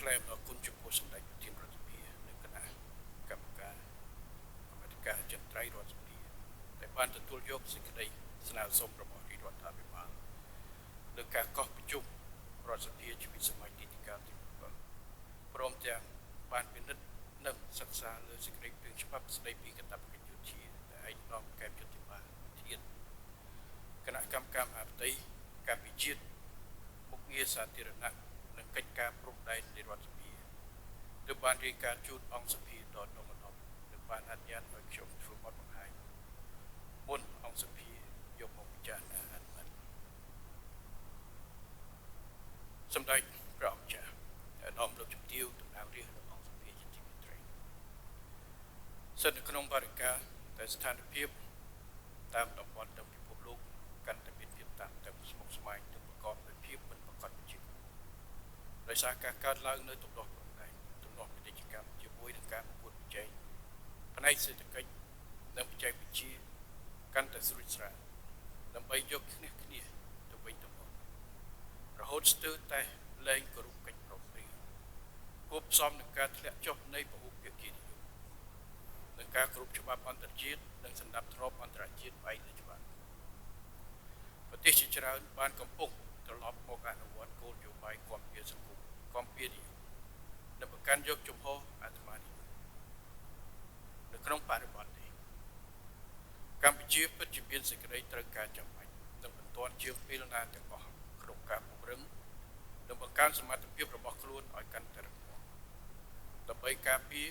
ថ្លែងអំណរគុណចំពោះសម្ដេចប្រធានរដ្ឋសភានិងគណៈកម្មការកម្មាធិការអចិន្ត្រៃយ៍រដ្ឋសភាដែលបានទទួលយកសេចក្តីស្នើសុំរបស់រាជរដ្ឋាភិបាលលើការកោះប្រជុំរដ្ឋសភាជាវិសាមញ្ញនីតិកាលទី7ព្រមទាំងបានពិនិត្យនិងសិក្សាលើសេចក្តីព្រាងច្បាប់ស្តីពីកាតព្វកិច្ចយោធាដែលឯកឧត្តមកែមយុទ្ធិបាប្រធានគណៈកម្មការមហាផ្ទៃការពិជាតិមុខងារសាធារណៈនិងកិច្ចការព្រំដែននៃរដ្ឋសភាទើបបានរាយការណ៍ជូនអង្គសភាដល់ដងឧត្តមនិងបានអនុញ្ញាតឲ្យខ្ញុំធ្វើបទបង្ហាញមុនអង្គសភាយកមកពិចារណាអនុម័តសម្ដេចព្រះអង្គចាស់ឧត្តមលោកជំទាវតំណាងរាស្ត្រនិងអង្គសភាជាទីមេត្រីសិទ្ធិនៅក្នុងបរិការតែស្ថានភាពតាមតំបន់និងពិភពលោកកាន់តែមានភាពតានតឹងស្មុគស្មាញនិងប្រកបដោយភាពមិនប្រកបប្រជាដោយសារការកើតឡើងនៅទំនាស់ព្រំដែនទំនាស់ពាណិជ្ជកម្មជាមួយនឹងការប្រកួតប្រជែងផ្នែកសេដ្ឋកិច្ចនិងបច្ចេកវិទ្យាកាន់តែស្រួចស្រាវដើម្បីយកឈ្នះគ្នាទៅវិញទៅមករហូតស្ទើរតែលែងគោរពកិច្ចព្រមព្រៀងគួបផ្សំនឹងការធ្លាក់ចុះនៃពហុភាគីនិយមនិងការគោរពច្បាប់អន្តរជាតិនិងសន្តិភាពអន្តរជាតិផ្អែកលើច្បាប់ប្រទេសជាច្រើនបានកំពុងត្រឡប់មកអនុវត្តគោលនយោបាយគាំពារសង្គមគាំពារនិយមនិងប្រកាន់យកជំហរអាត្មានិយមនៅក្នុងបរិបទនេះកម្ពុជាពិតជាមានសេចក្តីត្រូវការចាំបាច់និងបន្ទាន់ជាងពេលណាទាំងអស់ក្នុងការពង្រឹងនិងបង្កើនសមត្ថភាពរបស់ខ្លួនឲ្យកាន់តែរឹងមាំដើម្បីការពារ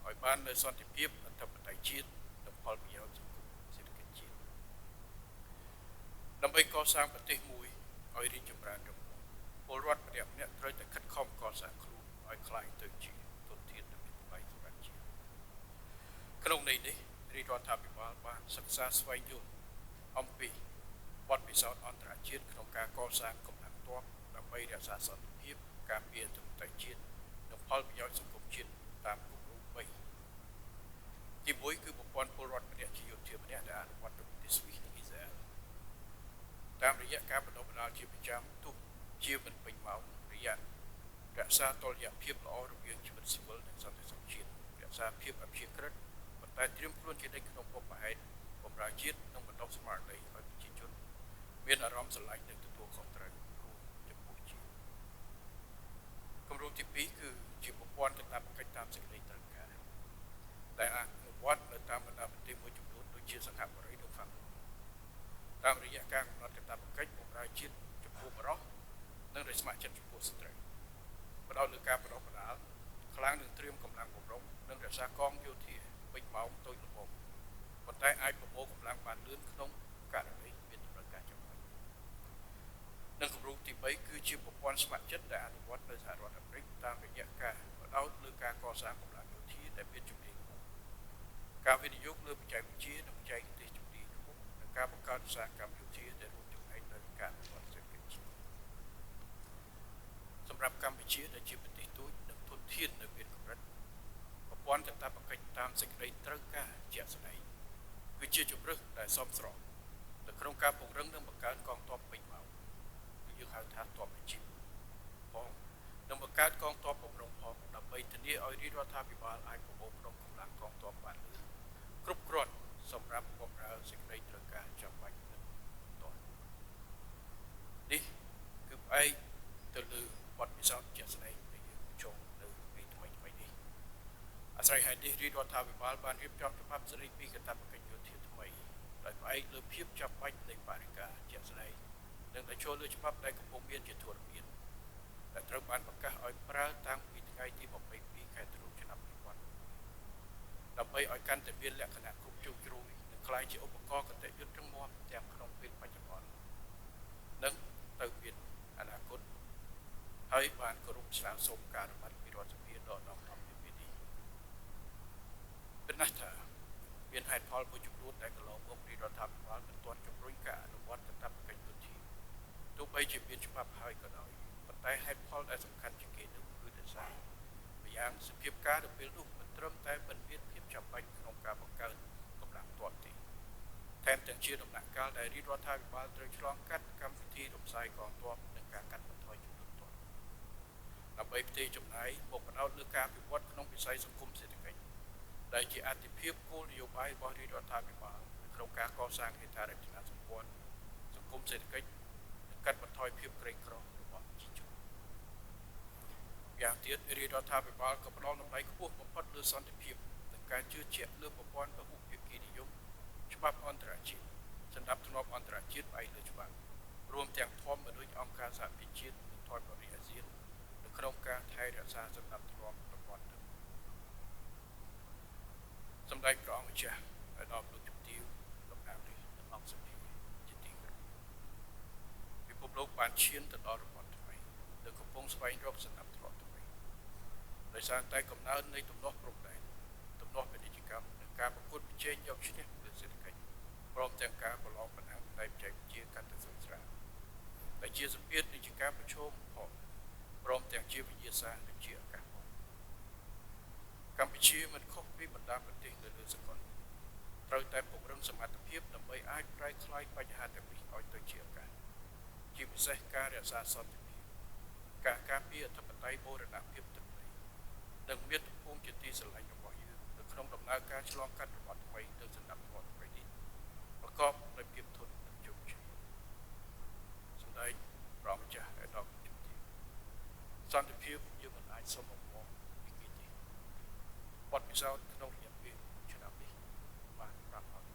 ឲ្យបាននូវសន្តិភាពអធិបតេយ្យជាតិនិងផលប្រយោជន៍សង្គមសេដ្ឋកិច្ចជាតិដើម្បីកសាងប្រទេសមួយឲ្យរីកចម្រើនរឹងមាំពលរដ្ឋម្នាក់ម្នាក់ត្រូវតែខិតខំកសាងខ្លួនឲ្យក្លាយទៅជាធនធានដ៏មានតម្លៃសម្រាប់ជាតិក្នុងន័យនេះរាជរដ្ឋាភិបាលបានសិក្សាស្វែងយល់អំពីបទពិសោធន៍អន្តរជាតិក្នុងការកសាងកម្លាំងទ័ពដើម្បីរក្សាសន្តិភាពការពារអធិបតេយ្យជាតិនិងផលប្រយោជន៍សង្គមជាតិតាមគំរូ3ទី1គឺប្រព័ន្ធពលរដ្ឋម្នាក់ជាយោធាម្នាក់ដែលអនុវត្តនៅប្រទេសស្វីសនិងអ៊ីស្រាអែលតាមរយៈការបណ្ដុះបណ្ដាលជាប្រចាំទោះជាមិនពេញម៉ោងរយៈរក្សាតុល្យភាពល្អរវាងជីវិតស៊ីវិលនិងសន្តិសុខជាតិរក្សាភាពអព្យាក្រឹតប៉ុន្តែត្រៀមខ្លួនជានិច្ចក្នុងបុព្វហេតុបម្រើជាតិនិងបណ្ដុះស្មារតីឲ្យប្រជាជនមានអារម្មណ៍ស្រឡាញ់និងទទួលខុសត្រូវរួមចំពោះជាតិគម្រោងទី2គឺជាប្រព័ន្ធកាតព្វកិច្ចតាមសេចក្តីត្រូវការដែលអនុវត្តនៅតាមបណ្ដាប្រទេសមួយចំនួនដូចជាសិង្ហបុរីនិងហ្វាំងតាមរយៈការកំណត់កាតព្វកិច្ចបម្រើជាតិចំពោះបុរសនិងដោយស្ម័គ្រចិត្តចំពោះស្ត្រីផ្ដោតលើការបណ្ដុះបណ្ដាលខ្លាំងនឹងត្រៀមកម្លាំងបំរុងនិងរក្សាកងយោធាពេញម៉ោងតូចល្មមប៉ុន្តែអាចប្រមូលកម្លាំងបានលឿនក្នុងករណីមានតម្រូវការចាំបាច់និងគម្រោងទី3គឺជាប្រព័ន្ធស្ម័គ្រចិត្តដែលអនុវត្តនៅសហរដ្ឋអាមេរិកតាមរយៈការផ្ដោតលើការកសាងកម្លាំងយោធាដែលមានជំនាញខ្ពស់ការវិនិយោគលើបច្ចេកវិទ្យានិងបច្ចេកទេសជំនាញខ្ពស់និងការបង្កើតឧស្សាហកម្មយោធាដែលរួមចំណែកដល់ការអភិវឌ្ឍសេដ្ឋកិច្ចជាតិសម្រាប់កម្ពុជាដែលជាប្រទេសទូចនិងធនធាននៅមានកម្រិតប្រព័ន្ធកាតព្វកិច្ចតាមសេចក្តីត្រូវការជាក់ស្ដែងគឺជាជម្រើសដែលសមស្របនៅក្នុងការពង្រឹងនិងបង្កើនកងទ័ពពេញម៉ោងគឺយើងហៅថាទ័ពអាជីពផងនិងបង្កើតកងទ័ពបំរុងផងដើម្បីធានាឲ្យរាជរដ្ឋាភិបាលអាចប្រមូលផ្ដុំកម្លាំងកងទ័ពបានលឿនគ្រប់គ្រាន់សម្រាប់បម្រើសេចក្តីត្រូវការចាំបាច់និងបន្ទាន់នេះគឺផ្អែកទៅលើបទពិសោធន៍ជាក់ស្ដែងដែលយើងចូលនៅពេលថ្មីថ្មីនេះអាស្រ័យហេតុនេះរាជរដ្ឋាភិបាលបានរៀបចំច្បាប់ស្តីពីកាតព្វកិច្ចយោធាថ្មីដោយផ្អែកលើភាពចាំបាច់នៃបរិការជាក់ស្ដែងនិងដែលចូលលើច្បាប់ដែលកំពុងមានជាធរមានដែលត្រូវបានប្រកាសឲ្យប្រើតាំងពីថ្ងៃទី22ខែធ្នូឆ្នាំ2001ដើម្បីឲ្យកាន់តែមានលក្ខណៈគ្រប់ជ្រុងជ្រោយនិងក្លាយជាឧបករណ៍គតិយុត្តរឹងមាំទាំងក្នុងពេលបច្ចុប្បន្ននិងទៅមានអនាគតហើយបានគោរពស្នើសុំការអនុម័តពីរដ្ឋសភាដល់ដល់10ពីនេះពិតណាស់ថាមានហេតុផលមួយចំនួនដែលកន្លងមករាជរដ្ឋាភិបាលមិនទាន់ជំរុញការអនុវត្តកាតព្វកិច្ចយោធាទោះបីជាមានច្បាប់ហើយក៏ដោយប៉ុន្តែហេតុផលដែលសំខាន់ជាងគេនោះគឺដោយសារម្យ៉ាងសភាពការនៅពេលនោះមិនត្រឹមតែមិនមានភាពចាំបាច់ក្នុងការបង្កើនកម្លាំងទ័ពទេថែមទាំងជាដំណាក់កាលដែលរាជរដ្ឋាភិបាលត្រូវឆ្លងកាត់កម្មវិធីរំសាយកងទ័ពនិងការកាត់បន្ថយចំនួនទ័ព ដើម្បីផ្ទេរចំណាយមកផ្ដោតលើការអភិវឌ្ឍក្នុងវិស័យសង្គមសេដ្ឋកិច្ចដែលជាអាទិភាពគោលនយោបាយរបស់រាជរដ្ឋាភិបាលក្នុងការកសាងហេដ្ឋារចនាសម្ព័ន្ធសង្គមសេដ្ឋកិច្ចនិងកាត់បន្ថយភាពក្រីក្ររបស់ប្រជាជនយ៉ាងទៀតរាជរដ្ឋាភិបាលក៏ផ្ដល់តម្លៃខ្ពស់បំផុតលើសន្តិភាពនិងការជឿជាក់លើប្រព័ន្ធពហុភាគីនិយមច្បាប់អន្តរជាតិសម្រាប់ធ្នាប់អន្តរជាតិផ្អែកលើច្បាប់រួមទាំងធម្មនុញ្ញអង្គការសហប្រជាជាតិនិងធម្មនុញ្ញអាស៊ាននៅក្នុងការថែរក្សាសម្រាប់ធ្នាប់តំបន់ទាំងសម្ដេចព្រះអង្គម្ចាស់ឲ្យដល់លោកជំទាវតំណាងរាស្ត្រនិងអង្គសភាជាទីគោរពពិភពលោកបានឈានទៅដល់របបថ្មីនិងកំពុងស្វែងរកសន្តិភាពថ្មីដោយសារតែកំណើននៃទំនាស់ព្រំដែនទំនាស់ពាណិជ្ជកម្មនិងការប្រកួតប្រជែងយកឈ្នះលើសេដ្ឋកិច្ចព្រមទាំងការប្រឡងប្រណាំងផ្នែកបច្ចេកវិទ្យាកាន់តែស្រួលស្រាលដែលជាសម្ពាធនៃការប្រឈមផងព្រមទាំងជាវិញ្ញាសានិងជាឱកាសផងកម្ពុជាមិនខុសពីបណ្ដាប្រទេសនៅលើសកលត្រូវតែពង្រឹងសមត្ថភាពដើម្បីអាចប្រែក្លាយបញ្ហាទាំងនេះឲ្យទៅជាឱកាសជាពិសេសការរក្សាសន្តិភាពការការពារអធិបតេយ្យបូរណភាពទឹកដីនិងមាតុភូមិជាទីស្រឡាញ់របស់យើងនៅក្នុងដំណើរការឆ្លងកាត់របបថ្មីទៅសម្រាប់ថ្មីនេះប្រកបដោយភាពធន់និងជោគជ័យសម្ដេចព្រះម្ចាស់ឯកឧត្តមជំទាវសន្តិភាពយើងមិនអាចសុំអង្វរពីគេទេបទពិសោធន៍ក្នុងរយៈពេលឆ្នាំនេះបានប្រាប់ឲ្យ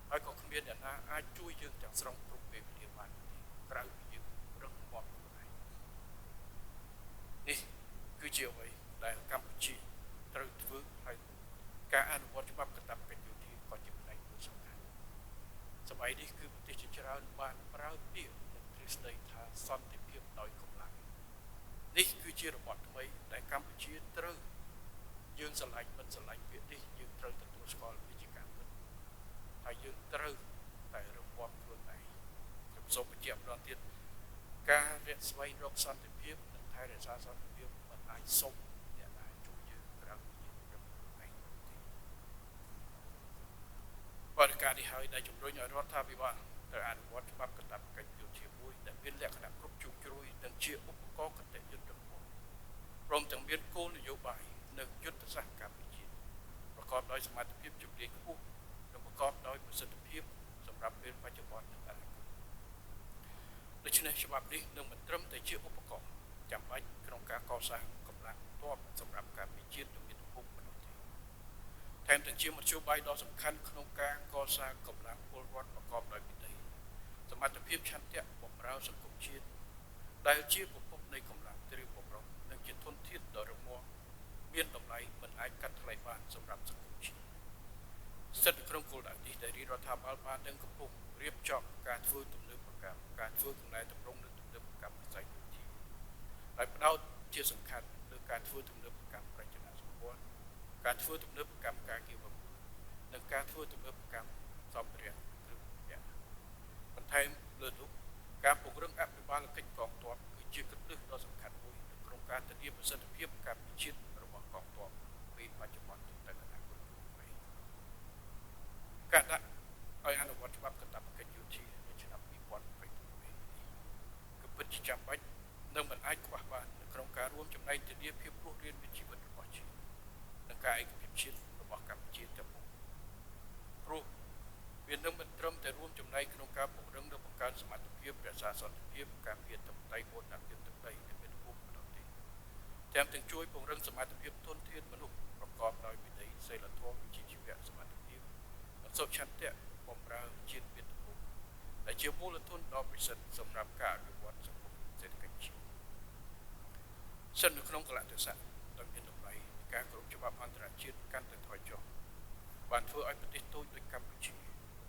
ហើយក៏គ្មានអ្នកណាអាចជួយយើងទាំងស្រុងគ្រប់ពេលវេលាបានទេក្រៅពីយើងរឹងមាំខ្លួនឯងនេះគឺជាអ្វីដែលកម្ពុជាត្រូវធ្វើហើយការអនុវត្តច្បាប់កាតព្វកិច្ចយោធាក៏ជាផ្នែកមួយសំខាន់សម័យនេះគឺប្រទេសជាច្រើនបានប្រើពាក្យនិងទ្រឹស្ដីថាសន្តិភាពដោយកម្លាំងនេះគឺជារបបថ្មីដែលកម្ពុជាត្រូវយើងស្រឡាញ់មិនស្រឡាញ់ពាក្យនេះយើងត្រូវទទួលស្គាល់វាជាការពិតហើយយើងត្រូវតែរឹងមាំខ្លួនឯងខ្ញុំសូមបញ្ជាក់ម្ដងទៀតការរកស្វែងរកសន្តិភាពនិងថែរក្សាសន្តិភាពមិនអាចសុំអ្នកណាជួយយើងក្រៅពីយើងរឹងខ្លួនឯងទេបរិការនេះហើយដែលជំរុញឲ្យរដ្ឋាភិបាលត្រូវអនុវត្តច្បាប់កាតព្វកិច្ចយោធាមួយដែលមានលក្ខណៈគ្រប់ជ្រុងជ្រោយនិងជាឧបករណ៍គតិយុត្តិរឹងមាំព្រមទាំងមានគោលនយោបាយនិងយុទ្ធសាស្ត្រកម្ពុជាប្រកបដោយសមត្ថភាពជំនាញខ្ពស់និងប្រកបដោយប្រសិទ្ធភាពសម្រាប់ពេលបច្ចុប្បន្ននិងអនាគតដូច្នេះច្បាប់នេះនឹងមិនត្រឹមតែជាឧបករណ៍ចាំបាច់ក្នុងការកសាងកម្លាំងទ័ពសម្រាប់ការពារជាតិនិងមាតុភូមិប៉ុណ្ណោះទេថែមទាំងជាមធ្យោបាយដ៏សំខាន់ក្នុងការកសាងកម្លាំងពលរដ្ឋប្រកបដោយវិន័យសមត្ថភាពឆន្ទៈបម្រើសង្គមជាតិដែលជាប្រភពនៃកម្លាំងត្រៀមបម្រុងនិងជាធនធានដ៏រឹងមាំមានតម្លៃមិនអាចកាត់ថ្លៃបានសម្រាប់សង្គមជាតិស្ថិតនៅក្នុងគោលដៅនេះដែលរាជរដ្ឋាភិបាលបាននឹងកំពុងរៀបចំការធ្វើទំនើបកម្មការធ្វើកំណែទម្រង់និងទំនើបកម្មវិស័យយោធាដោយផ្ដោតជាសំខាន់លើការធ្វើទំនើបកម្មរចនាសម្ព័ន្ធការធ្វើទំនើបកម្មការងារវគ្គនិងការធ្វើទំនើបកម្មសម្ភារៈគ្រឿងពាក់បន្ថែមលើនោះការពង្រឹងអភិបាលកិច្ចកងទ័ពគឺជាគន្លឹះដ៏សំខាន់មួយនៅក្នុងការធានាប្រសិទ្ធភាពការពារជាតិរបស់កងទ័ពពេលបច្ចុប្បន្នទៅអនាគតការដាក់ឲ្យអនុវត្តច្បាប់កាតព្វកិច្ចយោធានៅឆ្នាំ2026នេះគឺពិតជាចាំបាច់និងមិនអាចខ្វះបាននៅក្នុងការរួមចំណែកធានាភាពរស់រានមានជីវិតរបស់ជាតិនិងការឯកភាពជាតិរបស់កម្ពុជាទាំងមូលព្រោះវានឹងមិនត្រឹមតែរួមចំណែកក្នុងការពង្រឹងនិងបង្កើនសមត្ថភាពរក្សាសន្តិភាពការពារធិបតេយ្យបូរណភាពទឹកដីនិងមាតុភូមិប៉ុណ្ណោះទេថែមទាំងជួយពង្រឹងសមត្ថភាពធនធានមនុស្សប្រកបដោយវិន័យសីលធម៌វិជ្ជាជីវៈសមត្ថភាពនិងសុឆន្ទៈបម្រើជាតិមាតុភូមិដែលជាមូលធនដ៏ពិសិដ្ឋសម្រាប់ការអភិវឌ្ឍសង្គមសេដ្ឋកិច្ចជាតិសិននៅក្នុងកលៈទេសៈដែលមានតម្លៃនៃការគោរពច្បាប់អន្តរជាតិកាន់តែថយចុះបានធ្វើឲ្យប្រទេសតូចដូចកម្ពុជា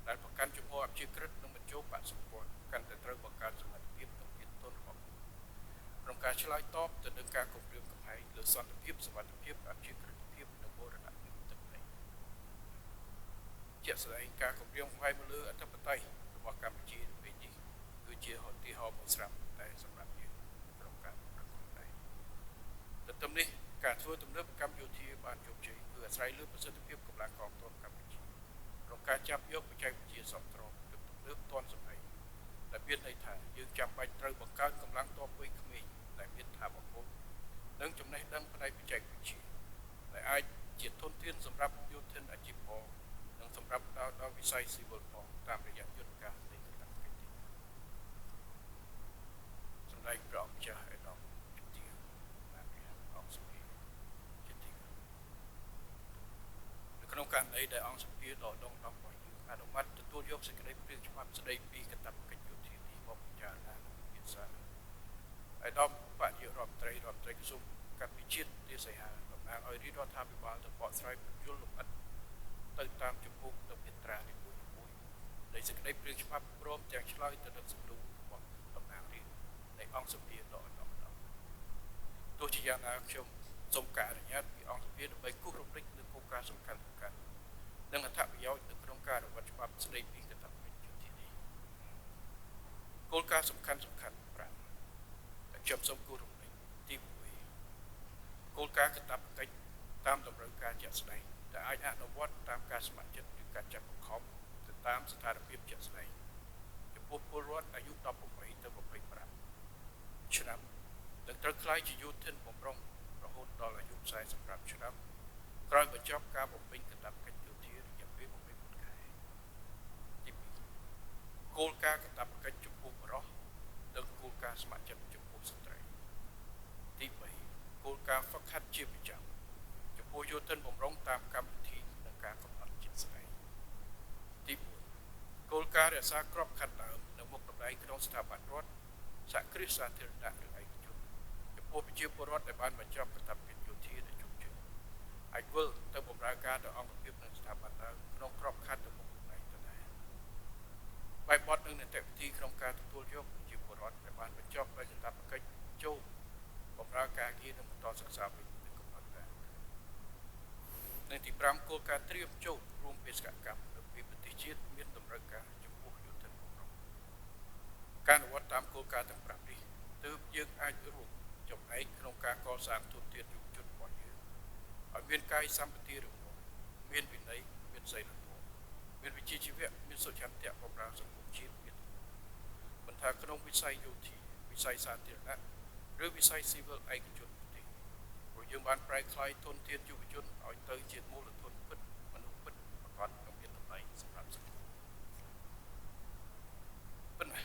ដែលប្រកាន់ជំហរអព្យាក្រឹតនិងបញ្ចូលបក្សសម្ព័ន្ធកាន់តែត្រូវបង្កើនសមត្ថភាពនិងភាពទន់របស់ខ្លួនក្នុងការឆ្លើយតបទៅនឹងការគំរាមកំហែងលើសន្តិភាពសុវត្ថិភាពអព្យាក្រឹតភាពនិងបូរណភាពទឹកដីជាក់ស្ដែងការគំរាមកំហែងមកលើអធិបតេយ្យរបស់កម្ពុជាពេលនេះគឺជាឧទាហរណ៍មួយស្រាប់តែសម្រាប់យើងក្នុងការប្រកបដែរទន្ទឹមនេះការធ្វើទំនើបកម្មយោធាបានជោគជ័យគឺអាស្រ័យលើប្រសិទ្ធភាពកម្លាំងកងទ័ពកម្ពុជាក្នុងការចាប់យកបច្ចេកវិទ្យាសមស្របនិងទំនើបទាន់សម័យដែលមានន័យថាយើងចាំបាច់ត្រូវបង្កើនកម្លាំងទ័ពវ័យក្មេងដែលមានថាមពល និងចំណេះដឹងផ្នែកបច្ចេកវិទ្យាដែលអាចជាធនធានសម្រាប់យោធិនអាជីពផងនិងសម្រាប់ដល់វិស័យស៊ីវិលផងតាមរយៈយន្តការនៃកាតព្វកិច្ចនេះសម្ដេចព្រះអង្គម្ចាស់ឯកឧត្តមជំទាវបានអង្គសភាជាទីនៅក្នុងករណីដែលអង្គសភាដ៏ដងដងរបស់យើងអនុម័តទទួលយកសេចក្តីព្រាងច្បាប់ស្តីពីកាតព្វកិច្ចយោធានេះមកពិចារណានិងពិភាក្សាឯកឧត្តមបនាយករដ្ឋមន្ត្រីរដ្ឋមន្ត្រីក្រសួងការពារជាតិទាសីហាតំណាងឲ្យរាជរដ្ឋាភិបាលទៅបកស្រាយពន្យល់លម្អិតទៅតាមជំពូកនិងមាត្រានីមួយៗនៃសេចក្តីព្រាងច្បាប់ព្រមទាំងឆ្លើយទៅនឹងសំណួររបស់តំណាងរាស្ត្រនៃអង្គសភាដ៏ឧត្តមឧត្តមទោះជាយ៉ាងណាខ្ញុំសូមការអនុញ្ញាតពីអង្គសភាដើម្បីគូសរំលេចនូវគោលការណ៍សំខាន់ៗនិងអត្ថប្រយោជន៍នៅក្នុងការអនុវត្តច្បាប់ស្តីពីកាតព្វកិច្ចយោធានេះគោលការណ៍សំខាន់ៗ5ដែលខ្ញុំសូមគូសរំលេចទី1គោលការណ៍កាតព្វកិច្ចតាមតម្រូវការជាក់ស្ដែងដែលអាចអនុវត្តតាមការស្ម័គ្រចិត្តឬការចាប់បង្ខំទៅតាមស្ថានភាពជាក់ស្ដែងចំពោះពលរដ្ឋអាយុ18ទៅ25ឆ្នាំនឹងត្រូវក្លាយជាយោធិនបំរុងរហូតដល់អាយុ45ឆ្នាំក្រោយបញ្ចប់ការបំពេញកាតព្វកិច្ចយោធារយៈពេល24ខែទី2គោលការណ៍កាតព្វកិច្ចចំពោះបុរសនិងគោលការណ៍ស្ម័គ្រចិត្តចំពោះស្ត្រីទី3គោលការណ៍ហ្វឹកហាត់ជាប្រចាំចំពោះយោធិនបំរុងតាមកម្មវិធីនិងការកំណត់ជាក់ស្ដែងទី4គោលការណ៍រក្សាក្របខ័ណ្ឌដើមនិងមុខតំណែងក្នុងស្ថាប័នរដ្ឋសហគ្រាសសាធារណៈឬឯកជនចំពោះប្រជាពលរដ្ឋដែលបានបញ្ចប់កាតព្វកិច្ចយោធាដែលជោគជ័យអាចវិលទៅបម្រើការដល់អង្គភាពនិងស្ថាប័នដើមក្នុងក្របខ័ណ្ឌនិងមុខតំណែងដដែលបែបបទនិងនីតិវិធីក្នុងការទទួលយកប្រជាពលរដ្ឋដែលបានបញ្ចប់ដោយកាតព្វកិច្ចចូលបម្រើការងារនិងបន្តសិក្សាវិញនឹងកំណត់ដែរនិងទី5គោលការណ៍ត្រៀមចូលរួមបេសកកម្មនៅពេលប្រទេសជាតិមានតម្រូវការចំពោះយោធិនបំរុងការអនុវត្តតាមគោលការណ៍ទាំង5នេះទើបយើងអាចរួមចំណែកក្នុងការកសាងធនធានយុវជនរបស់យើងឲ្យមានកាយសម្បទារឹងមាំមានវិន័យមានសីលធម៌មានវិជ្ជាជីវៈមានសុឆន្ទៈបម្រើសង្គមជាតិមានមិនថាក្នុងវិស័យយោធាវិស័យសាធារណៈឬវិស័យស៊ីវិលឯកជនទេព្រោះយើងបានប្រែក្លាយធនធានយុវជនឲ្យទៅជាមូលធនពិតមនុស្សពិតប្រាកដនិងមានតម្លៃសម្រាប់សង្គមប៉ុន្តែ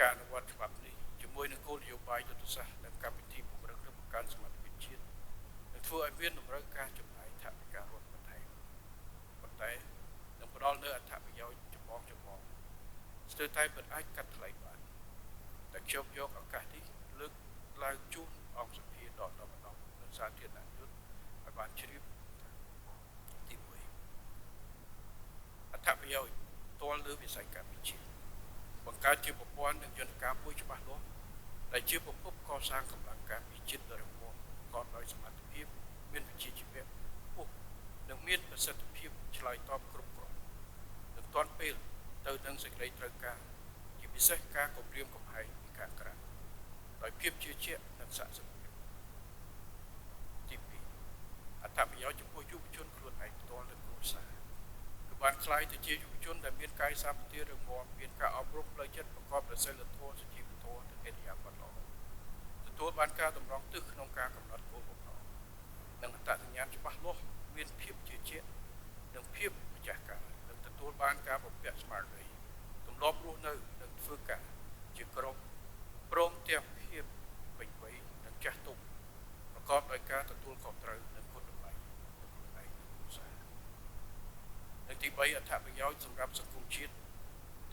ការអនុវត្តច្បាប់នេះជាមួយនឹងគោលនយោបាយយុទ្ធសាស្ត្រនិងកម្មវិធីពង្រឹងនិងបង្កើនសមត្ថភាពជាតិនឹងធ្វើឲ្យមានតម្រូវការចំណាយថវិការដ្ឋបន្ថែមប៉ុន្តែនឹងផ្ដល់នូវអត្ថប្រយោជន៍ចម្បងស្ទើរតែមិនអាចកាត់ថ្លៃបានតែខ្ញុំយកឱកាសនេះលើកឡើងជូនអង្គសភាដ៏ឧត្តមឧត្តមនិងសាធារណជនឲ្យបានជ្រាបទី1អត្ថប្រយោជន៍ទាល់លើវិស័យការពារជាតិបង្កើតជាប្រព័ន្ធនិងយន្តការមួយច្បាស់លាស់ដែលជាប្រភពកសាងកម្លាំងការពារជាតិដ៏រឹងមាំប្រកបដោយសមត្ថភាពមានវិជ្ជាជីវៈខ្ពស់និងមានប្រសិទ្ធភាពឆ្លើយតបគ្រប់គ្រាន់និងទាន់ពេលទៅនឹងសេចក្តីត្រូវការជាពិសេសការគំរាមកំហែងពីខាងក្រៅដោយភាពជឿជាក់និងស័ក្តិសិទ្ធិភាពទី2អត្ថប្រយោជន៍ចំពោះយុវជនខ្លួនឯងផ្ទាល់និងគ្រួសារគឺបានក្លាយទៅជាយុវជនដែលមានកាយសម្បទារឹងមាំមានការអប់រំផ្លូវចិត្តប្រកបដោយសីលធម៌សុជីវធម៌និងកិរិយាបថល្អទទួលបានការតម្រង់ទិសក្នុងការកំណត់គោលបំណងនិងអត្តសញ្ញាណច្បាស់លាស់មានភាពជឿជាក់និងភាពម្ចាស់ការនិងទទួលបានការបំពាក់ស្មារតីទម្លាប់រស់នៅនិងធ្វើការជាក្រុមព្រមទាំងភាពពេញវ័យនិងចាស់ទុំប្រកបដោយការទទួលខុសត្រូវនិងគុណតម្លៃខ្លួនឯងនិងគ្រួសារនិងទី3អត្ថប្រយោជន៍សម្រាប់សង្គមជាតិ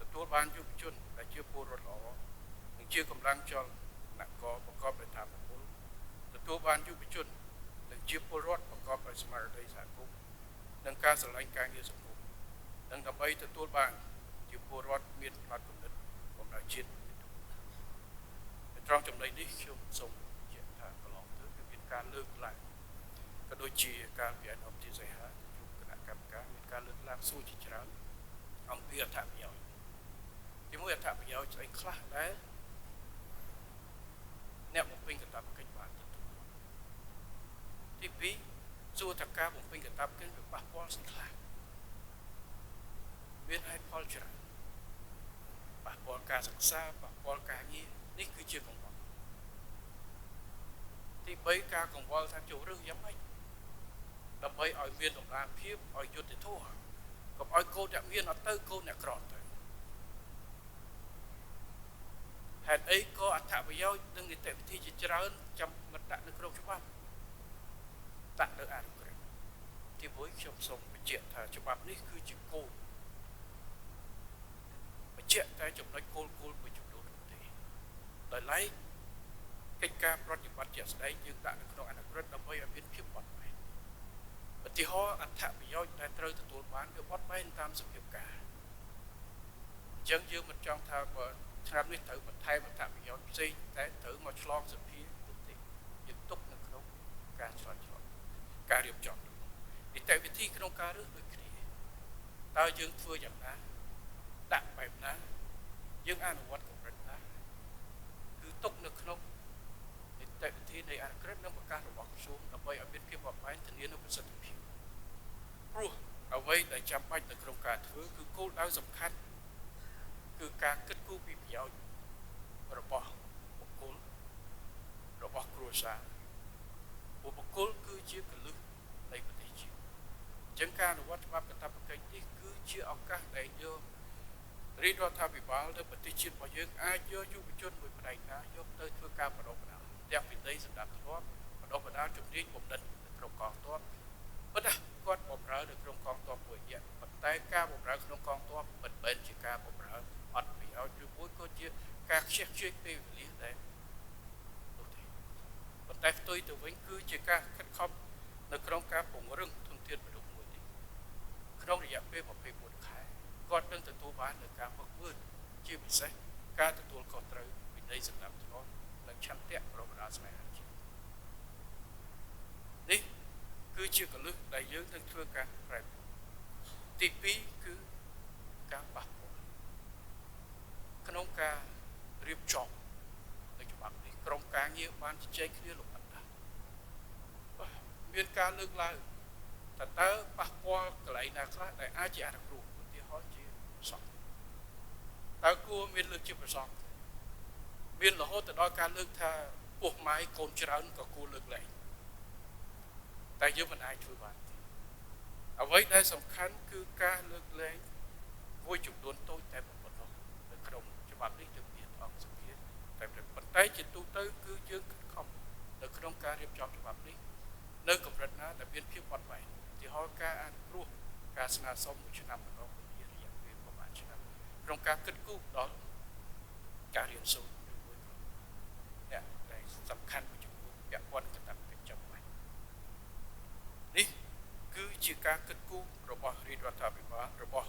ទទួលបានយុវជនដែលជាពលរដ្ឋល្អនិងជាកម្លាំងចលនាករប្រកបដោយធម៌ពលទទួលបានយុវជននិងជាពលរដ្ឋប្រកបដោយស្មារតីសហគមន៍និងការស្រឡាញ់ការងារសង្គមនិងដើម្បីទទួលបានជាពលរដ្ឋមានផ្នត់គំនិតបម្រើជាតិត្រង់ចំណុចនេះខ្ញុំសូមបញ្ជាក់ថាកន្លងទៅវាមានការលើកឡើងក៏ដូចជាការពីឯកឧត្តមទីសីហាទៅជួបគណៈកម្មការមានការលើកឡើងសួរជាច្រើនអំពីអត្ថប្រយោជន៍ទីមួយអត្ថប្រយោជន៍ស្អីខ្លះដែលអ្នកបំពេញកាតព្វកិច្ចបានទទួលទី2សួរថាការបំពេញកាតព្វកិច្ចវាប៉ះពាល់ស្អីខ្លះមានហេតុផលច្រើនប៉ះពាល់ការសិក្សាប៉ះពាល់ការងារនេះគឺជាកង្វល់ទី ទី3ការកង្វល់ថាចូលរើសយ៉ាងម៉េចដើម្បីឲ្យមានតម្លាភាពឲ្យយុត្តិធម៌កុំឲ្យកូនអ្នកមានអត់ទៅកូនអ្នកក្រទៅហេតុអីក៏អត្ថប្រយោជន៍និងនីតិវិធីជាច្រើនចាំមិនដាក់នៅក្នុងច្បាប់ដាក់នៅអនុក្រឹត្យទី1ខ្ញុំសូមបញ្ជាក់ថាច្បាប់នេះគឺជាគោលបញ្ជាក់តែចំណុចគោលមួយចំនួនទេដោយឡែកកិច្ចការប្រតិបត្តិជាក់ស្ដែងយើងដាក់នៅក្នុងអនុក្រឹត្យដើម្បីឲ្យមានភាពបត់បែនឧទាហរណ៍អត្ថប្រយោជន៍ដែលត្រូវទទួលបានវាបត់បែនតាមសភាពការអញ្ចឹងយើងមិនចង់ថាបើឆ្នាំនេះត្រូវបន្ថែមអត្ថប្រយោជន៍ផ្សេងតែត្រូវមកឆ្លងសភានោះទេយើងទុកនៅក្នុងការឆ្លងការរៀបចំនីតិវិធីក្នុងការរើសដូចគ្នាតើយើងធ្វើយ៉ាងណាដាក់បែបណាយើងអនុវត្តកម្រិតណាគឺទុកនៅក្នុងនីតិវិធីនៃអនុក្រឹត្យនិងប្រកាសរបស់ក្រសួងដើម្បីឲ្យមានភាពបត់បែនធានានូវប្រសិទ្ធភាពព្រោះអ្វីដែលចាំបាច់នៅក្នុងការធ្វើគឺគោលដៅសំខាន់គឺការគិតគូរពីប្រយោជន៍របស់បុគ្គលរបស់គ្រួសារបុគ្គលគឺជាគន្លឹះនៃប្រទេសជាតិអញ្ចឹងការអនុវត្តច្បាប់កាតព្វកិច្ចនេះគឺជាឱកាសដែលយករាជរដ្ឋាភិបាលនៅប្រទេសជាតិរបស់យើងអាចយកយុវជនមួយផ្នែកណាយកទៅធ្វើការបណ្ដុះបណ្ដាលទាំងវិន័យសម្រាប់ធ្លាប់បណ្ដុះបណ្ដាលជំនាញបំណិតនៅក្នុងកងទ័ពប៉ុន្តែគាត់បម្រើនៅក្នុងកងទ័ពមួយរយៈប៉ុន្តែការបម្រើក្នុងកងទ័ពមិនមែនជាការបម្រើអត់ប្រយោជន៍ឬមួយក៏ជាការខ្ជះខ្ជាយពេលវេលាដែរនោះទេប៉ុន្តែផ្ទុយទៅវិញគឺជាការខិតខំនៅក្នុងការពង្រឹងធនធានមនុស្សមួយនេះក្នុងរយៈពេល24ខែគាត់នឹងទទួលបាននូវការហ្វឹកហ្វឺនជាពិសេសការទទួលខុសត្រូវវិន័យសម្រាប់ធ្នាប់និងឆន្ទៈប្រកបដោយស្នេហាជាតិនេះគឺជាកលឹះដែលយើងនឹងធ្វើការប្រែប្រួលទី2គឺការប៉ះពាល់ក្នុងការរៀបចំនៅច្បាប់នេះក្រុមការងារបានជជែកគ្នាលម្អិតណាស់មានការលើកឡើងថាតើប៉ះពាល់កន្លែងណាខ្លះដែលអាចជាអនុគ្រោះឧទាហរណ៍ជាប្រសង់តើគួរមានលើកជាប្រសង់មានរហូតទៅដល់ការលើកថាពោះម៉ាយកូនច្រើនក៏គួរលើកលែងតែយើងមិនអាចធ្វើបានទេអ្វីដែលសំខាន់គឺការលើកលែងមួយចំនួនតូចតែប៉ុណ្ណោះនៅក្នុងច្បាប់នេះយើងមានអង្គសភាតែប៉ុន្តែជាទូទៅគឺយើងខិតខំនៅក្នុងការរៀបចំច្បាប់នេះនៅកម្រិតណាដែលមានភាពបត់បែនឧទាហរណ៍ការអនុគ្រោះការស្នើសុំមួយឆ្នាំម្ដងរយៈពេលប្រហែលឆ្នាំក្នុងការគិតគូរដល់ការរៀនសូត្រឬមួយក៏អ្នកដែលសំខាន់មួយចំនួនពាក់ព័ន្ធកាតព្វកិច្ចចាំបាច់នេះគឺជាការគិតគូររបស់រាជរដ្ឋាភិបាលរបស់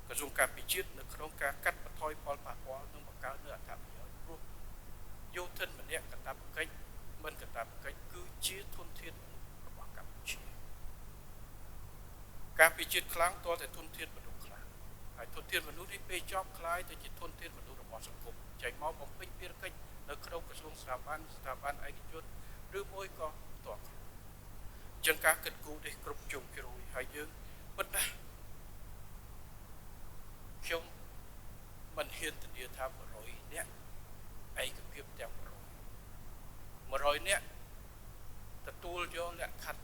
ក្រសួងការពារជាតិនៅក្នុងការកាត់បន្ថយផលប៉ះពាល់និងបង្កើននូវអត្ថប្រយោជន៍ព្រោះយោធិនម្នាក់កាតព្វកិច្ចមិនកាតព្វកិច្ចគឺជាធនធានមនុស្សរបស់កម្ពុជាការពារជាតិខ្លាំងទាល់តែធនធានមនុស្សខ្លាំងហើយធនធានមនុស្សនេះពេលចប់ក្លាយទៅជាធនធានមនុស្សរបស់សង្គមចេញមកបំពេញភារកិច្ចនៅក្នុងក្រសួងស្ថាប័នឯកជនឬមួយក៏ផ្ទាល់ខ្លួនអញ្ចឹងការគិតគូរនេះគ្រប់ជ្រុងជ្រោយហើយយើងពិតណាស់ខ្ញុំមិនហ៊ានធានាថា100នាក់ឯកភាពទាំង100នាក់ទទួលយកលក្ខខណ្ឌ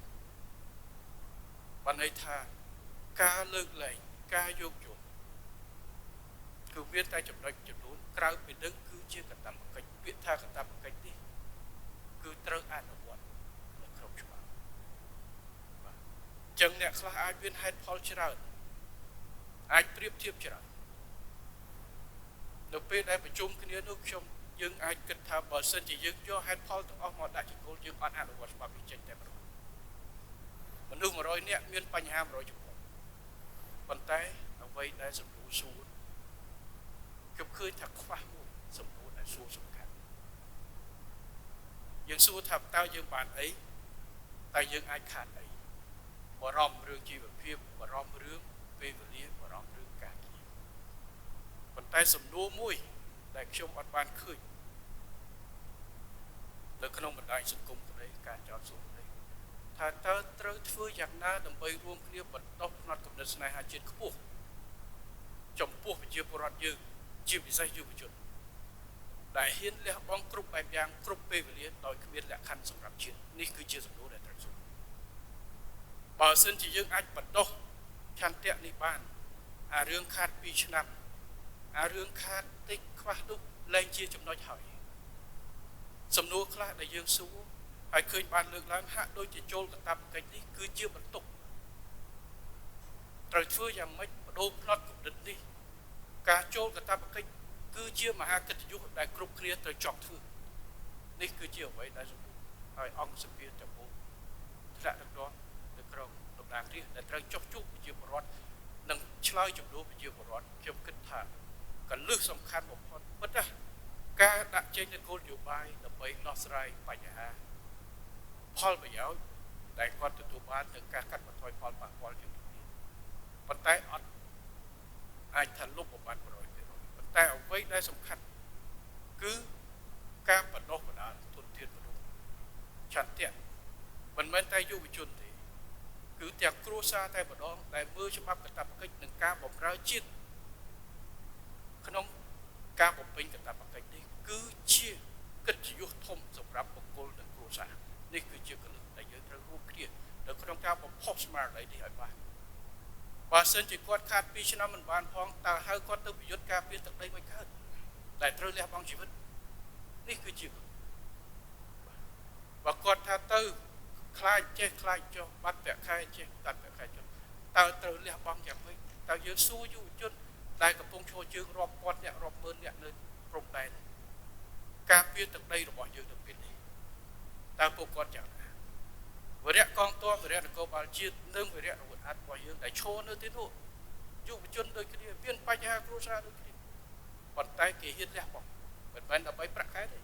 បានន័យថាការលើកលែងការយោគយល់គឺមានតែចំណុចចំនួនក្រៅពីនឹងគឺជាកាតព្វកិច្ចពាក្យថាកាតព្វកិច្ចនេះគឺត្រូវអនុវត្តនៅក្នុងច្បាប់បាទអញ្ចឹងអ្នកខ្លះអាចមានហេតុផលច្រើនអាចប្រៀបធៀបច្រើននៅពេលដែលប្រជុំគ្នានោះខ្ញុំយើងអាចគិតថាបើសិនជាយើងយកហេតុផលទាំងអស់មកដាក់ជាគោលយើងអត់អនុវត្តច្បាប់នេះចេញតែម្ដងមនុស្ស100នាក់មានបញ្ហា100ចំពោះប៉ុន្តែអ្វីដែលសំណួរសួរខ្ញុំឃើញថាខ្វះមួយសំណួរដែលសួរសំខាន់យើងសួរថាតើយើងបានអីតើយើងអាចខាតអីបារម្ភរឿងជីវភាពបារម្ភរឿងពេលវេលាបារម្ភរឿងការងារប៉ុន្តែសំណួរមួយដែលខ្ញុំអត់បានឃើញនៅក្នុងបណ្ដាញសង្គមក្តីការចោទសួរក្តីថាតើត្រូវធ្វើយ៉ាងណាដើម្បីរួមគ្នាបណ្ដុះផ្នត់គំនិតស្នេហាជាតិខ្ពស់ចំពោះប្រជាពលរដ្ឋយើងជាពិសេសយុវជន ដែលហ៊ានលះបង់គ្រប់បែបយ៉ាងគ្រប់ពេលវេលាដោយគ្មានលក្ខខណ្ឌសម្រាប់ជាតិនេះគឺជាសំណួរដែលត្រូវសួរបើសិនជាយើងអាចបណ្ដុះឆន្ទៈនេះបានអារឿងខាត2ឆ្នាំអារឿងខាតតិចខ្វះនោះលែងជាចំណុចហើយសំណួរខ្លះដែលយើងសួរហើយឃើញបានលើកឡើងហាក់ដូចជាចូលកាតព្វកិច្ចនេះគឺជាបន្ទុកត្រូវធ្វើយ៉ាងម៉េចបដូរផ្នត់គំនិតនេះការចូលកាតព្វកិច្ចគឺជាមហាកិត្តិយសដែលគ្រប់គ្នាត្រូវចង់ធ្វើនេះគឺជាអ្វីដែលសំខាន់ហើយអង្គសភាទាំងមូលថ្នាក់ដឹកនាំនៅក្រុមតំណាងរាស្ត្រដែលត្រូវចុះជួបប្រជាពលរដ្ឋនិងឆ្លើយជំនួសប្រជាពលរដ្ឋខ្ញុំគិតថាកលឹះសំខាន់បំផុតពិតណាការដាក់ចេញនូវគោលនយោបាយដើម្បីដោះស្រាយបញ្ហាផលប្រយោជន៍ដែលគាត់ទទួលបាននឹងការកាត់បន្ថយផលប៉ះពាល់ជាងនេះប៉ុន្តែអត់អាចថាលុបបំបាត់100%ប៉ុន្តែអ្វីដែលសំខាន់គឺការបណ្ដុះបណ្ដាលធនធានមនុស្សឆន្ទៈមិនមែនតែយុវជនទេគឺទាំងគ្រួសារតែម្ដងដែលមើលច្បាប់កាតព្វកិច្ចនិងការបម្រើជាតិក្នុងការបំពេញកាតព្វកិច្ចនេះគឺជាកិត្តិយសធំសម្រាប់បុគ្គលនិងគ្រួសារនេះគឺជាគន្លឹះដែលយើងត្រូវរួមគ្នានៅក្នុងការបំផុសស្មារតីនេះឲ្យបានបើសិនជាគាត់ខាត2ឆ្នាំមិនបានផងតើហៅគាត់ទៅប្រយុទ្ធការពារទឹកដីមិនកើតដែលត្រូវលះបង់ជីវិតនេះគឺជាបើគាត់ថាទៅខ្លាចចេះខ្លាចចុះបាត់ប្រាក់ខែចេះកាត់ប្រាក់ខែចុះតើត្រូវលះបង់យ៉ាងម៉េចតើយើងសួរយុវជនដែលកំពុងឈរជើងរាប់ពាន់អ្នករាប់ម៉ឺនអ្នកនៅព្រំដែនការពារទឹកដីរបស់យើងនៅពេលនេះតើពួកគាត់យ៉ាងណាវរៈកងទ័ពវរៈនគរបាលជាតិនិងវរៈរវត្តអត្តរបស់យើងដែលឈរនៅទីនោះយុវជនដូចគ្នាមានបញ្ហាគ្រួសារដូចគ្នាប៉ុន្តែគេហ៊ានលះបង់មិនមែនដើម្បីប្រាក់ខែទេ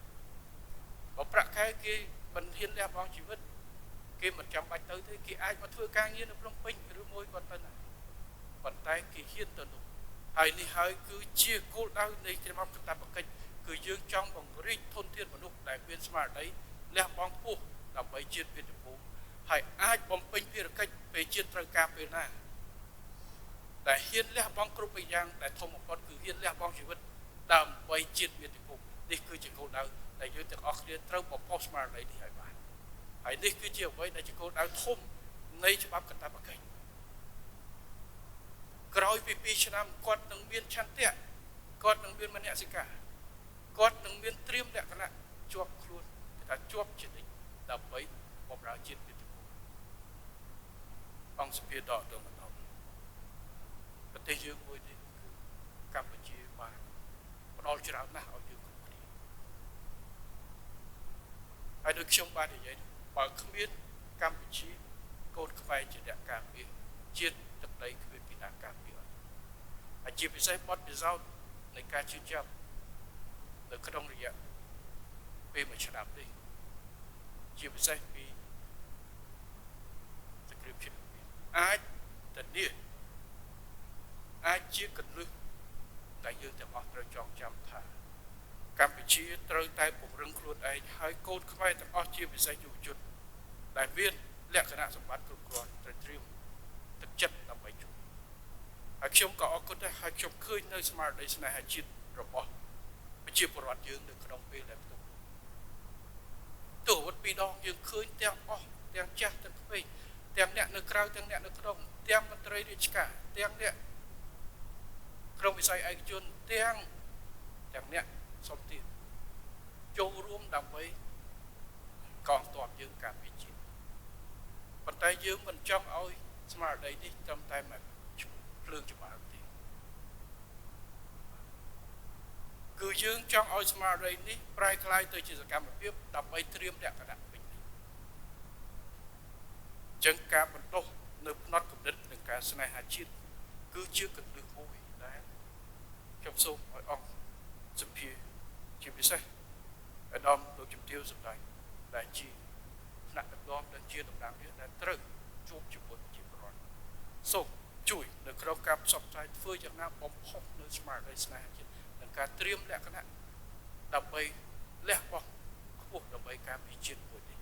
បើប្រាក់ខែគេមិនហ៊ានលះបង់ជីវិតគេមិនចាំបាច់ទៅទេគេអាចមកធ្វើការងារនៅភ្នំពេញឬមួយគាត់ទៅណាប៉ុន្តែគេហ៊ានទៅនោះហើយនេះហើយគឺជាគោលដៅនៃច្បាប់កាតព្វកិច្ចគឺយើងចង់បង្រីកធនធានមនុស្សដែលមានស្មារតីលះបង់ខ្ពស់ដើម្បីជាតិមាតុភូមិហើយអាចបំពេញភារកិច្ចពេលជាតិត្រូវការពេលណាដែលហ៊ានលះបង់គ្រប់យ៉ាងដែលធំបំផុតគឺហ៊ានលះបង់ជីវិតដើម្បីជាតិមាតុភូមិនេះគឺជាគោលដៅដែលយើងទាំងអស់គ្នាត្រូវបំផុសស្មារតីនេះឲ្យបានហើយនេះគឺជាអ្វីដែលជាគោលដៅធំនៃច្បាប់កាតព្វកិច្ចក្រោយពី2ឆ្នាំគាត់នឹងមានឆន្ទៈគាត់នឹងមានមនសិការគាត់នឹងមានត្រៀមលក្ខណៈជាប់ខ្លួនគេថាជាប់ជានិច្ចដើម្បីបម្រើជាតិមាតុភូមិអង្គសភាដកទៅម្ដងប្រទេសយើងមួយនេះគឺកម្ពុជាបានផ្ដល់ច្រើនណាស់ឲ្យយើងគ្រប់គ្នាហើយដូចខ្ញុំបាននិយាយបើគ្មានកម្ពុជាកូនខ្មែរជាអ្នកការពារជាតិទឹកដីគ្មានពីណាការពារអត់ហើយជាពិសេសបទពិសោធន៍នៃការជឿជាក់នៅក្នុងរយៈពេលមួយឆ្នាំនេះជាពិសេសពីសង្គ្រាមជាតិអាចធានាអាចជាកលឹះដែលយើងទាំងអស់ត្រូវចងចាំថាកម្ពុជាត្រូវតែពង្រឹងខ្លួនឯងហើយកូនខ្មែរទាំងអស់ជាពិសេសយុវជនដែលមានលក្ខណៈសម្បត្តិគ្រប់គ្រាន់ត្រូវត្រៀមទឹកចិត្តដើម្បីជួយហើយខ្ញុំក៏អរគុណដែរហើយខ្ញុំឃើញនៅស្មារតីស្នេហាជាតិរបស់ប្រជាពលរដ្ឋយើងនៅក្នុងពេលដែលផ្ទុះទោះអាវុធពីរដងយើងឃើញទាំងអស់ទាំងចាស់ទាំងក្មេងទាំងអ្នកនៅក្រៅទាំងអ្នកនៅក្នុងទាំងមន្ត្រីរាជការទាំងអ្នកក្នុងវិស័យឯកជនទាំងអ្នកសុំទានចូលរួមដើម្បីកងទ័ពយើងការពារជាតិប៉ុន្តែយើងមិនចង់ឲ្យស្មារតីនេះត្រឹមតែមកភ្លើងច្បារទេគឺយើងចង់ឲ្យស្មារតីនេះប្រែក្លាយទៅជាសកម្មភាពដើម្បីត្រៀមលក្ខណៈពេញនេះចឹងការបណ្ដុះនៅផ្នត់គំនិតនិងការស្នេហាជាតិគឺជាគន្លឹះមួយដែលខ្ញុំសូមឲ្យអង្គសភាជាពិសេសអាដាមលោកជំទាវសម្ដេចដែលជាថ្នាក់ដឹកនាំនិងជាតំណាងរាស្ត្រដែលត្រូវជួបជាមួយប្រជាពលរដ្ឋសូមជួយនៅក្នុងការផ្សព្វផ្សាយធ្វើយ៉ាងណាបំផុសនៅស្មារតីស្នេហាជាតិនិងការត្រៀមលក្ខណៈដើម្បីលះបង់ខ្ពស់ដើម្បីការពារជាតិមួយនេះ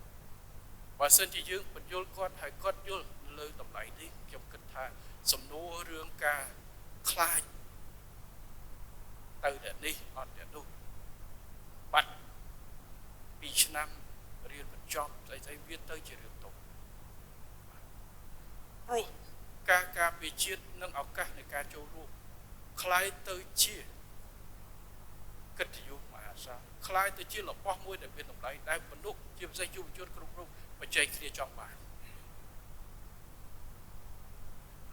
បើសិនជាយើងបញ្យល់គាត់ហើយគាត់យល់លើតម្លៃនេះខ្ញុំគិតថាសំណួររឿងការខ្លាចទៅតែនេះអត់តែនោះ 2ឆ្នាំរៀនបញ្ចប់ស្អីស្អីវាទៅជារឿងតូចព្រោះការការពារជាតិនិងឱកាសនៃការចូលរួមคล้ายទៅជាកិត្តិយសមហាសាលคล้ายទៅជារបស់មួយដែលមានតម្លៃដែលមនុស្សជាពិសេសយុវជនគ្រប់រូបបច្ចេកគ្នាចង់បាន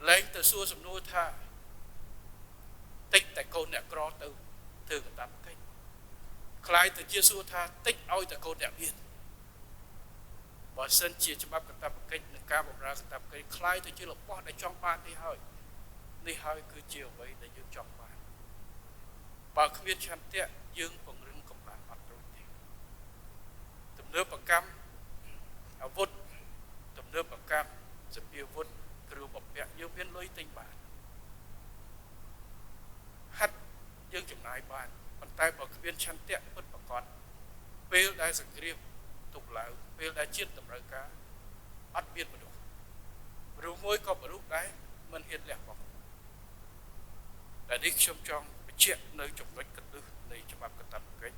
លែងទៅសួរសំណួរថាតិចតែកូនអ្នកក្រទៅធ្វើកតាបកិច្ចคล้ายទៅជាសួរថាតិចឲ្យតែកូនអ្នកមានបើសិនជាច្បាប់កតាបកិច្ចនិងការបម្រើកតាបកិច្ចคล้ายទៅជារបស់ដែលចង់បាននេះហើយនេះហើយគឺជាអ្វីដែលយើងចង់បានបើគ្មានឆន្ទៈយើងពង្រឹងកម្លាំងអត់រួចទេទំនើបកម្មអាវុធទំនើបកម្មសភាវុធគ្រឿងបំពាក់យើងមានលុយទិញបានហាត់យើងចំណាយបានប៉ុន្តែបើគ្មានឆន្ទៈពិតប្រាកដពេលដែលសង្គ្រាមទុកឡើងពេលដែលជាតិតម្រូវការអត់មានមនុស្សឬមួយក៏មនុស្សដែរមិនហ៊ានលះបង់តែនេះខ្ញុំចង់បញ្ជាក់នៅចំណុចកន្លឹះនៃច្បាប់កាតព្វកិច្ច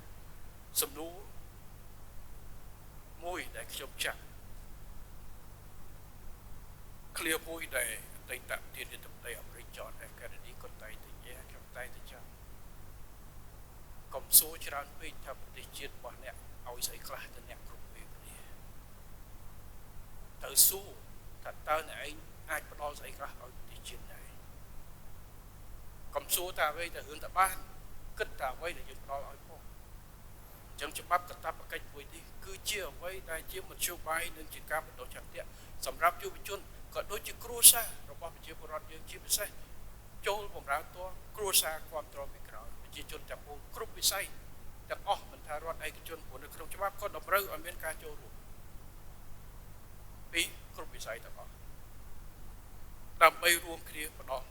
សំណួរមួយដែលខ្ញុំចាក់ឃ្លាមួយដែលអតីតប្រធានាធិបតីអាមេរិក John F Kennedy ក៏តែងតែនិយាយខ្ញុំតែងតែចាំកុំសួរច្រើនពេកថាប្រទេសជាតិរបស់អ្នកឲ្យស្អីខ្លះទៅអ្នកគ្រប់ពេលវេលាត្រូវសួរថាតើអ្នកឯងអាចផ្ដល់ស្អីខ្លះឲ្យប្រទេសជាតិដែរកុំសួរថាអ្វីតែរឿងតែបានគិតថាអ្វីដែលយើងផ្ដល់ឲ្យផងអញ្ចឹងច្បាប់កាតព្វកិច្ចមួយនេះគឺជាអ្វីដែលជាមធ្យោបាយនិងជាការបណ្ដុះឆន្ទៈសម្រាប់យុវជនក៏ដូចជាគ្រួសាររបស់ប្រជាពលរដ្ឋយើងជាពិសេសចូលបម្រើតួគ្រួសារគ្រប់គ្រងពីក្រោយប្រជាជនទាំងមូលគ្រប់វិស័យទាំងអស់មិនថារដ្ឋឯកជនព្រោះនៅក្នុងច្បាប់ក៏តម្រូវឲ្យមានការចូលរួមពីគ្រប់វិស័យទាំងអស់ដើម្បីរួមគ្នាផ្ដល់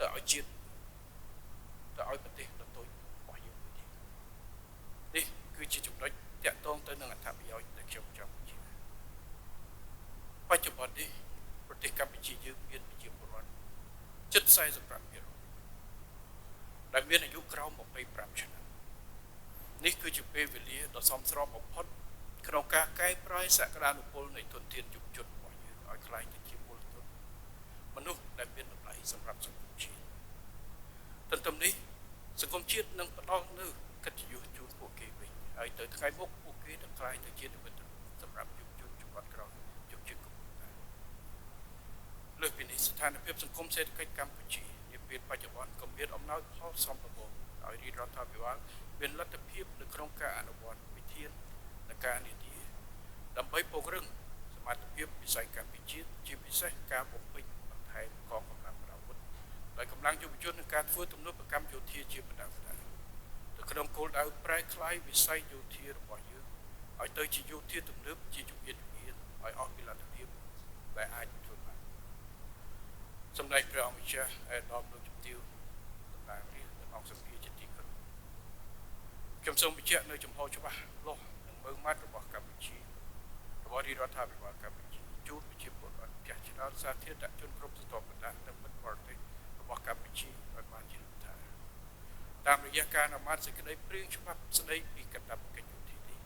ទៅឲ្យជាតិទៅឲ្យប្រទេសដទៃរបស់យើងមួយនេះនេះគឺជាចំណុចតាក់ទងទៅនឹងអត្ថប្រយោជន៍ដែលខ្ញុំចង់បញ្ជាក់បច្ចុប្បន្ននេះប្រទេសកម្ពុជាយើងមានប្រជាពលរដ្ឋជិត 45% ដែលមានអាយុក្រោម25ឆ្នាំនេះគឺជាពេលវេលាដ៏សមស្របបំផុតក្នុងការកែប្រែសក្តានុពលនៃធនធានយុវជនរបស់យើងឲ្យក្លាយទៅជាមូលធនមនុស្សដែលមានតម្លៃសម្រាប់សង្គមជាតិទន្ទឹមនេះសង្គមជាតិនឹងផ្ដល់នូវកិត្តិយសជូនពួកគេវិញហើយទៅថ្ងៃមុខពួកគេនឹងក្លាយទៅជានិមិត្តរូបសម្រាប់យុវជនជំនាន់ក្រោយយុវជនកំពុងតែលើសពីនេះស្ថានភាពសង្គមសេដ្ឋកិច្ចកម្ពុជានាពេលបច្ចុប្បន្នក៏មានអំណោយផលសមល្មមឲ្យរាជរដ្ឋាភិបាលមានលទ្ធភាពនៅក្នុងការអនុវត្តវិធានការនានាដើម្បីពង្រឹងសមត្ថភាពវិស័យកម្ពុជាជាពិសេសការបំពេញបន្ថែមកងកម្លាំងប្រដាប់អាវុធដោយកម្លាំងយុវជននិងការធ្វើទំនើបកម្មយោធាជាបណ្ដាបណ្ដាទៅក្នុងគោលដៅប្រែក្លាយវិស័យយោធារបស់យើងឲ្យទៅជាយោធាទំនើបជាជំនាញឲ្យអស់ពីលទ្ធភាពដែលអាចធ្វើបានសម្ដេចព្រះអង្គម្ចាស់ឯកឧត្តមលោកជំទាវតំណាងរាស្ត្រនិងអង្គសភាជាទីគោរពខ្ញុំសូមបញ្ជាក់នៅចំហច្បាស់លាស់និងម៉ឺងម៉ាត់របស់កម្ពុជារបស់រាជរដ្ឋាភិបាលកម្ពុជាជូនប្រជាពលរដ្ឋចាស់ឆ្នោតសាធារណជនគ្រប់ស្រទាប់បណ្ដានិងមិត្តបរទេសរបស់កម្ពុជាឲ្យបានជ្រាបថាតាមរយៈការអនុម័តសេចក្តីព្រាងច្បាប់ស្តីពីកាតព្វកិច្ចយោធានេះ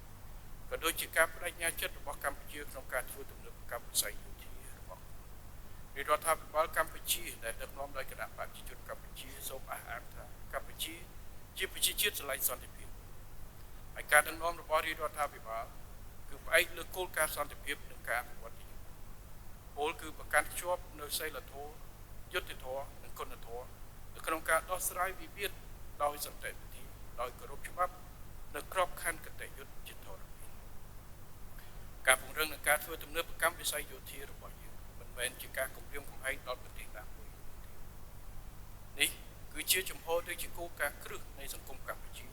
ក៏ដូចជាការបដិញ្ញាចិត្តរបស់កម្ពុជាក្នុងការធ្វើទំនើបកម្មវិស័យយោធារបស់រាជរដ្ឋាភិបាលកម្ពុជាដែលដឹកនាំដោយគណៈបក្សប្រជាជនកម្ពុជាសូមអះអាងថាកម្ពុជាជាប្រជាជាតិស្រឡាញ់សន្តិភាពហើយការដឹកនាំរបស់រាជរដ្ឋាភិបាលគឺផ្អែកលើគោលការណ៍សន្តិភាពនិងការអភិវឌ្ឍជាពលគឺប្រកាន់ខ្ជាប់នៅសីលធម៌យុត្តិធម៌និងគុណធម៌នៅក្នុងការដោះស្រាយវិវាទដោយសន្តិវិធីដោយគោរពច្បាប់នៅក្របខ័ណ្ឌគតិយុត្តិជាធរមានការពង្រឹងនិងការធ្វើទំនើបកម្មវិស័យយោធារបស់យើងមិនមែនជាការគំរាមកំហែងដល់ប្រទេសណាមួយទេនេះគឺជាជំហរឬជាគោលការណ៍គ្រឹះនៃសង្គមកម្ពុជា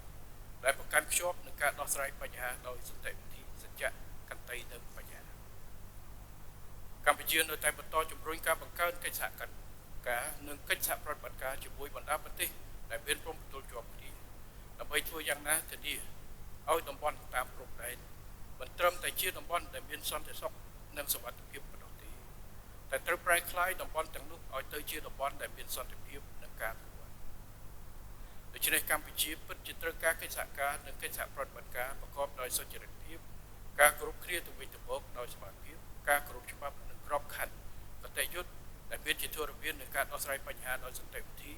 ដែលប្រកាន់ខ្ជាប់នឹងការដោះស្រាយបញ្ហាដោយសន្តិវិធីសច្ចៈកន្តៃនិងបញ្ញាកម្ពុជានៅតែបន្តជំរុញការបង្កើនកិច្ចសហការនិងកិច្ចសហប្រតិបត្តិការជាមួយបណ្ដាប្រទេសដែលមានព្រំប្រទល់ជាប់គ្នាដើម្បីធ្វើយ៉ាងណាធានាឲ្យតំបន់តាមព្រំដែនមិនត្រឹមតែជាតំបន់ដែលមានសន្តិសុខនិងសុវត្ថិភាពប៉ុណ្ណោះទេតែត្រូវប្រែក្លាយតំបន់ទាំងនោះឲ្យទៅជាតំបន់ដែលមានសន្តិភាពនិងការអភិវឌ្ឍដូ ដូច្នេះកម្ពុជាពិតជាត្រូវការកិច្ចសហការនិងកិច្ចសហប្រតិបត្តិការប្រកបដោយសុចរិតភាពការគោរពគ្នាទៅវិញទៅមកដោយស្មារតីការគោរពច្បាប់និងក្របខ័ណ្ឌគតិយុត្តិដែលមានជាធរមាននឹងការដោះស្រាយបញ្ហាដោយសន្តិវិធី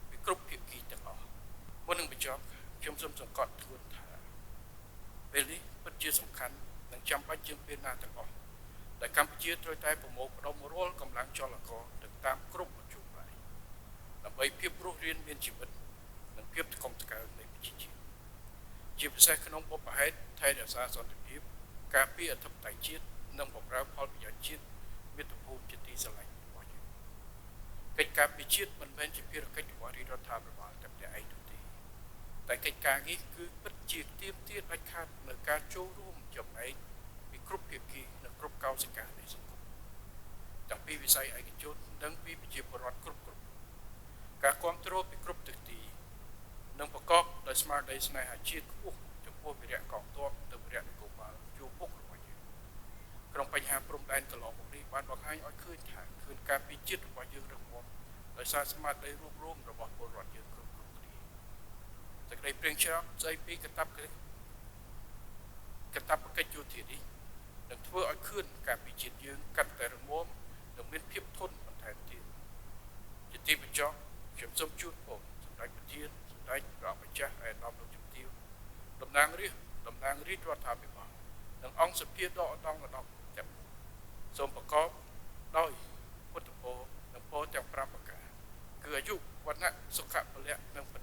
ពីគ្រប់ភាគីទាំងអស់មុននឹងបញ្ចប់ខ្ញុំសូមសង្កត់ធ្ងន់ថាពេលនេះពិតជាសំខាន់និងចាំបាច់ជាងពេលណាទាំងអស់ដែលកម្ពុជាត្រូវតែប្រមូលផ្ដុំរាល់កម្លាំងចលករនិងតាមគ្រប់មធ្យោបាយដើម្បីភាពរស់រានមានជីវិតនិងភាពថ្កុំថ្កើងនៃប្រជាជាតិជាពិសេសក្នុងបុព្វហេតុថែរក្សាសន្តិភាពការពារអធិបតេយ្យជាតិនិងបម្រើផលប្រយោជន៍ជាតិមាតុភូមិជាទីស្រឡាញ់របស់យើងកិច្ចការពារជាតិមិនមែនជាភារកិច្ចរបស់រាជរដ្ឋាភិបាលតែម្នាក់ឯងនោះទេតែកិច្ចការនេះគឺពិតជាទាមទារដាច់ខាតនូវការចូលរួមចំណែកពីគ្រប់ភាគីនិងគ្រប់កោសិកានៃសង្គមទាំងពីវិស័យឯកជននិងពីប្រជាពលរដ្ឋគ្រប់គ្រប់ការគ្រប់គ្រងពីគ្រប់ទិសទីនិងប្រកបដោយស្មារតីស្នេហាជាតិខ្ពស់ចំពោះវីរៈកងទ័ពនិងវីរៈនគរបាលជួរមុខរបស់យើងក្នុងបញ្ហាព្រំដែនកន្លងមកនេះបានបង្ហាញឲ្យឃើញថាឃើញការពីជាតិរបស់យើងរឹងមាំដោយសារស្មារតីរួបរួមរបស់ពលរដ្ឋយើងគ្រប់គ្រប់គ្នាសេចក្តីព្រាងច្បាប់ស្តីពីកាតព្វកិច្ចយោធានេះនឹងធ្វើឲ្យខឿនការពីជាតិយើងកាន់តែរឹងមាំនិងមានភាពធន់បន្ថែមទៀតជាទីបញ្ចប់ខ្ញុំសូមជូនពរសម្ដេចប្រធានសម្ដេចព្រះម្ចាស់ឯកឧត្តមលោកជំទាវតំណាងរាស្ត្រតំណាងរាជរដ្ឋាភិបាលនិងអង្គសភាដ៏ឧត្តមឧត្តមទាំងសូមប្រកបដោយពុទ្ធពរនិងពរទាំង5ប្រការគឺអាយុវណ្ណៈសុខៈពលៈនិងប